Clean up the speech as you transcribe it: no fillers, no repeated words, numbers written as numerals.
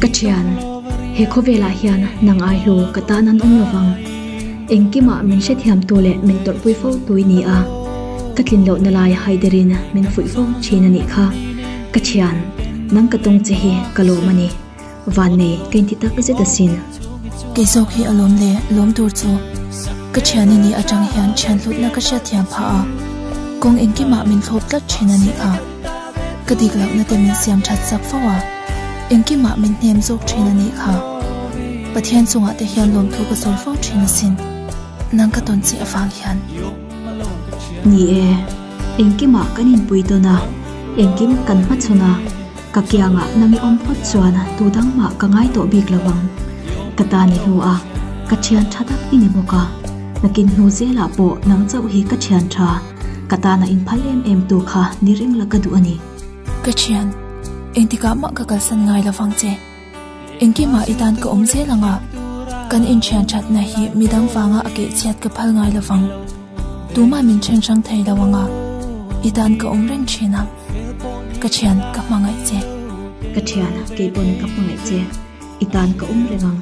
Ka thian, he khawvelah hian nang ai hlu ka tan an awm lovang. Engkimah min hrethiamtu leh min tawrhpui fo tu i ni a. Ka tlin lohna lai haiderin min fuih fo thin a nih kha. Ka thian, nang ka tawng che hi ka lawm a ni. Vannei ka inti tak zet asin. Kei zawk hi a lawm le, lawm tur chu. Ka thian i nih atang hian thian hlutna ka hriatthiam phah a, kawng engkimah min thlawp tlat thin a nih kha. Ka dik lohna te min siam that sak fo a, engkimah min hnem zawk thin a nih kha. Pathian chungah te hian lawmthu ka sawi fo thin asin, nang ka tawn che avang hian. Ni e, engkimah kan inpui tawn a, engkim kan hmachhawn a, ka kiangah nang i awm phawt chuan tu dang mah ka ngai tawh bik lo ang. Ka ta ni hnu a, ka thian tha tak i ni bawk a, nakin hnu zelah pawh nang chauh hi ka thian tha. Ka tana inphal em em tu kha ni reng la ka duh a ni. Ka thian, engtikah mah ka kalsan ngai lovang che. Engkimah i tan ka awm zel ang a, kan inthian thatna hi midang vanga a keh chhiat ka phal ngai lovang. Tumah min then hrang thei lo ang a, i tan ka awm reng thin ang. Ka thian, ka hmangaih che. Ka thian, kei pawn ka hmangaih che. I tan ka awm reng ang.